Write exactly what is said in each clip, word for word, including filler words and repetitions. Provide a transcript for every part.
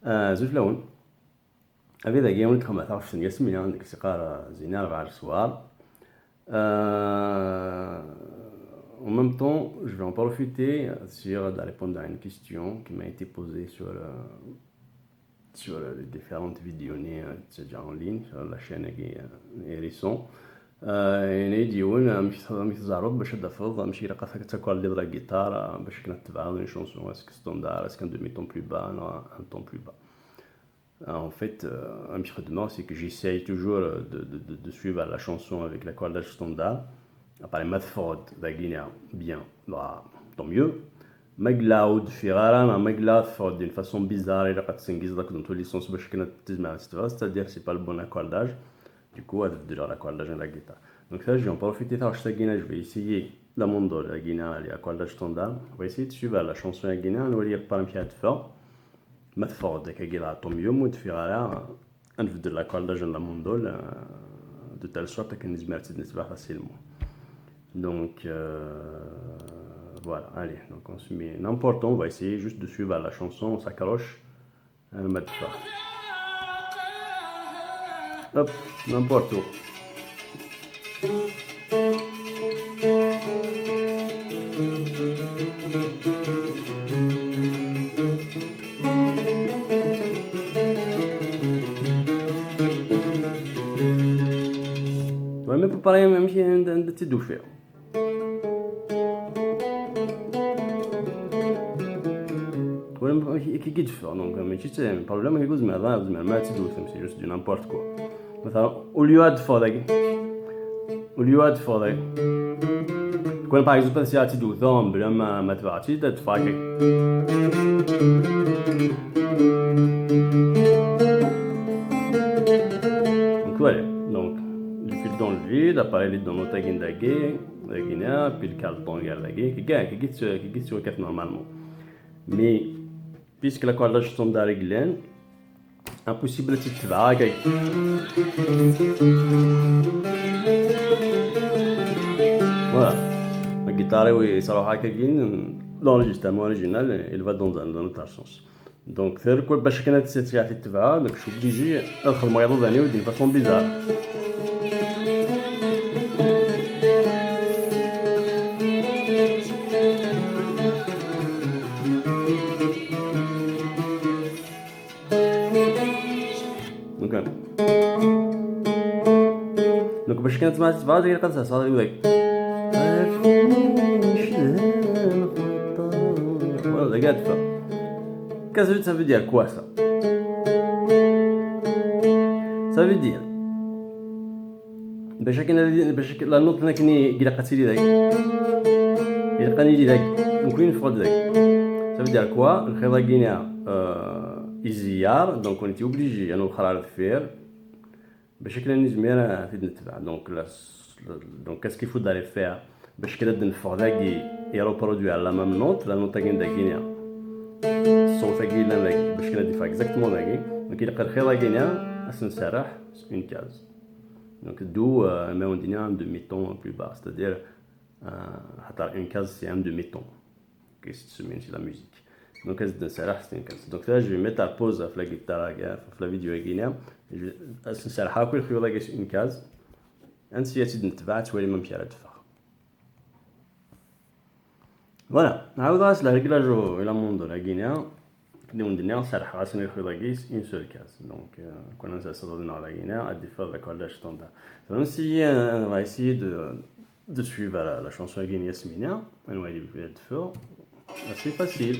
Ah, zut fell-awen. Abrid-agi i wen-d-xedmeɣ taɣect n yasmi, nekk s-iqqar, ah, Zini Rbeɛ Leswar. Ah, en même temps, je vais en profiter, essayer de répondre à une question qui m'a été posée sur, euh, sur les différentes vidéos, euh, déjà en ligne, sur la chaîne, euh, Hérisson. Euh, yenna-yi-d yiwen, amek t-, amek tzerreḍ bac ad d-tafeḍ amek ilaq ad takerdiḍ la guitare, euh, bac akken ad tebɛeḍ une chanson, est-ce que standard, est-ce qu'un demi-ton plus bas, non, un ton plus bas. Euh, en fait, euh, amek xeddmeɣ, c'est que j'essaye toujours, euh, de, de, de, de suivre la chanson avec l'accordage standard. Après, ma teffeɣ-d dagini, bien, bah, tant mieux. Ma yella ur d-teffiɣ ara, neɣ ma yella teffeɣ-d d'une façon bizarre, ilaq ad tessengizeḍ akked tous les sens bac akken ad tezmer ad teffeɣ, c'est-à-dire c'est pas le bon accordage. Du coup, ad beddleɣ l'accordage n la guitare. Donc ça, je vais en profiter, taɣect-agi, je vais essayer la mandole, dagini, les accordages standards. On va essayer de suivre la chanson-agi, ad nwali amek ara teffeɣ. Ma teffeɣ-d akkagi, tant mieux, ma ur d-teffiɣ ara, ad nbeddel l'accordage n la mandole, euh, de telle sorte akken nezmer ad tt-id-netbeɛ facilement. Donc, euh, voilà, allez, donc on se met n'importe où, on va essayer juste de suivre la chanson, on s'accroche, euh, ma teffeɣ. Hop, n'importe où. Vraiment, préparer même si un, un petit doufé. Wala ma, ki, ki, ki d-teffeɣ, donc, mačči d problème, ki ur tezmireḍ ara, ur tezmirem ara ad tt-id-tewtem, c'est juste du n'importe quoi. مثلا, au lieu ad teffeɣ dagi, au lieu ad teffeɣ dagi, كون, par exemple, ad tt-id-tewteḍ, mebla ma, ma tebɛeḍ-tt-id, ad teffeɣ akka. Donc, voilà. Donc, je file dans le vide, après, les deux notes, dagi, dagi, puis le calton, dagi, qui, qui, qui, qui, qui, qui, normalement. Mais, puisque l'accordage standard est glen, impossible de te voir. Voilà. La guitare, oui, ça va, l'enregistrement original, il va dans un, dans un autre sens. Donc, c'est quoi, parce que c'est, c'est, c'est, donc, je suis obligé de faire d'une façon bizarre. Donc, euh, donc, parce que c'est, c'est, c'est, c'est, c'est, c'est, voilà, regarde ça. Qu'est-ce que ça veut dire, quoi, ça ? Ça veut dire, باش كاين هذه، باش ك-، la note هنا كاين يلقى تيلي ذاك. يلقى نيلي ذاك. Donc, une fois ذاك. Ça veut dire quoi ? الخيط كاين، آه، يزيار، donc on était obligé أن نوخر على الدفير. باش كنا نزمير، آه، في نتبع. Donc, la, donc, qu'est-ce qu'il faudrait faire ? باش كنا نفغ ذاكي، يروبرودوي على la même note، la note كاين ذاكي. الصوت كاين ذاكي. باش كنا ديفا exactement ذاكي. Donc, يلقى الخيط كاين، أسنسرح، une case. Donc, d'où, euh, mais on dit un demi-ton plus bas, c'est-à-dire, euh, حتى une case, c'est un demi-ton. Qu'est-ce que c'est la musique ? Donc, c'est une case. Donc, là, je vais mettre la pause à la guitare, à la vidéo, à Guinée. Je vais, c'est une case. Ainsi, c'est une tête, tu vois, les mêmes pierres à faire. Voilà, نعاود راه la réglage إلى la mandole, la guitare. كنا ندير نيا سرح راسنا يخوي لاكيس une seule case. Donc, euh, كنا نسال صدرنا على guitare, à défaut de l'accordage standard. Donc, si, euh, on va essayer de, de suivre la, la chanson Guinée Yasmina, on va aller faire de fort. C'est facile.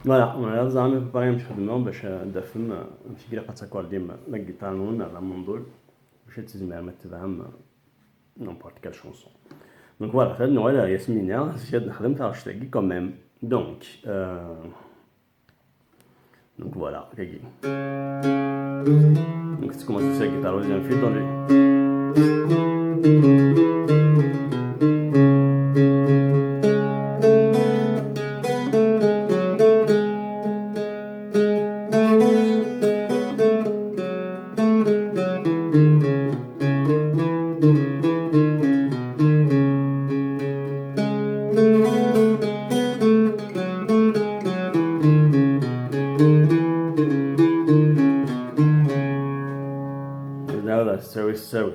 Voilà, on a besoin Amek bɣiɣ ad xedmeɣ bac ad d-tafem, euh, amek i ilaq ad takkordim la guitare-nwen ar la mandole, bac ad tzemrem ad tebɛem, euh, n'importe quelle chanson. Donc voilà, ad nuɣal ar Yasmina, ad nexdem taɣect-agi quand même. Donc, euh, donc voilà, kagi. Donc tu commences aussi la guitare au deuxième fil dans les Now that's so, so.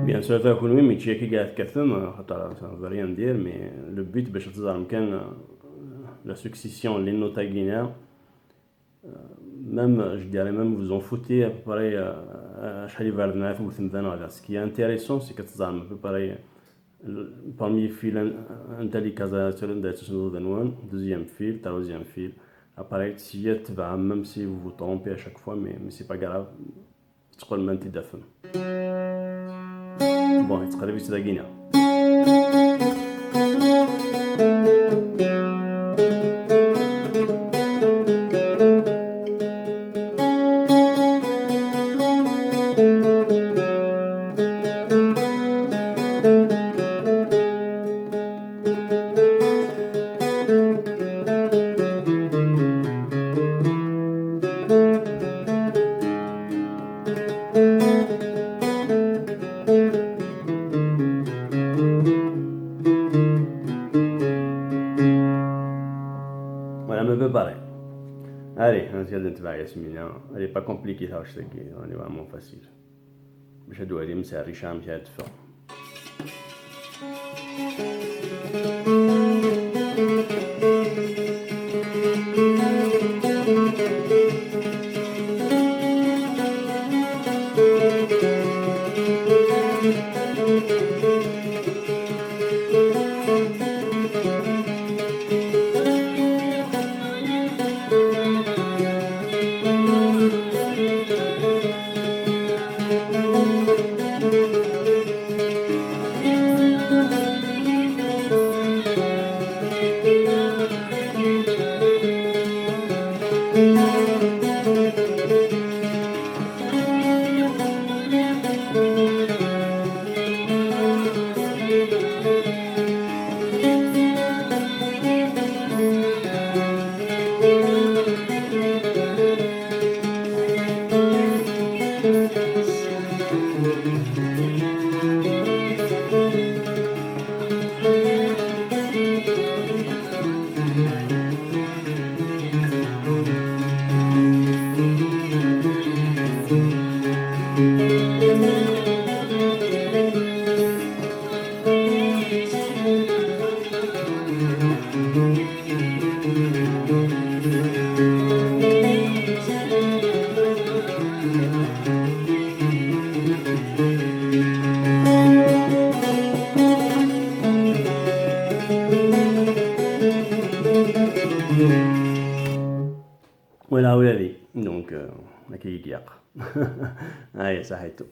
Bien sûr, ata kunwi mačči akka i tekkatem, xaṭer ça veut rien dire, mais le but bac ad teẓrem kan, euh, la succession n les notes-agi. Euh, même, je dirais même, vous en foutez à peu près, euh, acḥal iberdan ara tewtem da neɣ da. Ce qui est intéressant, c'est que teẓrem à peu près, euh, parmi les fils, un, un tel cas, anda yettusenḍ udem-nwen, deuxième fil, troisième fil. Après, si tebɛem, même si vous vous trompez à chaque fois, mais, mais c'est pas grave. Teqqel ma n-t-id-tafem. Bon, yettqerrib-itt dagina. Voilà, ma baba. Allez, on se dit, tu vas, Yasmina. Elle est pas compliquée, ça, je sais que elle est vraiment facile. باش هادو هادي مسريشة مشات تفهم. Voilà, ula d i. Donc, euh, هكا يقيق. هاي صحيتو.